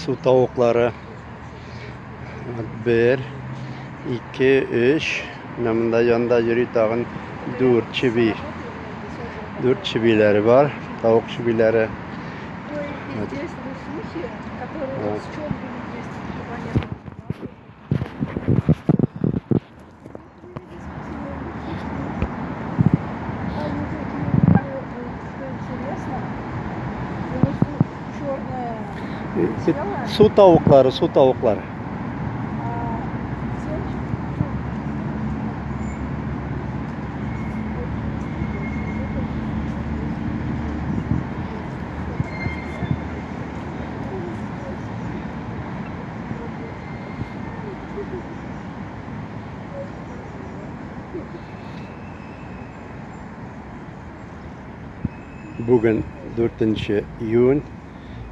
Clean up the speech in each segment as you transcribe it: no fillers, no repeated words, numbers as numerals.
Су тавыклары. Бер, ике, өч. Менә монда янда йөри тагын дүрт чеби. Дүрт чебиләре бар, тавык чебиләре. Вот. Здесь лысухи, которые вот с челками есть, Су тавыклары, су тавыклары. Бүген 4 июнь.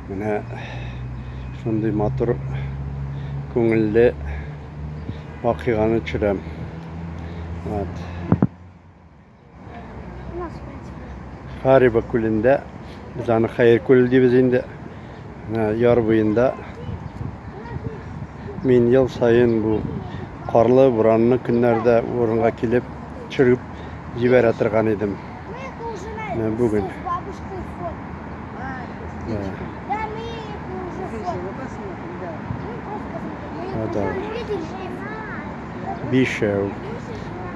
Менә шундый матур, күңелле вакыйганы төшерәм. Вот. Хариба күлендә, без аны Хәер күле дибез инде. Менә яр буенда мин ел саен бу карлы, буранлы көннәрдә урынга килеп төшереп җибәрә торган идем. Менә бүген. Да. Да. Бишәү.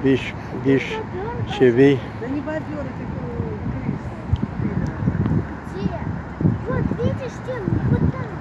Биш, биш чеби. Да не бобер, это крыса. Где? Вот, видишь, где? Вот там.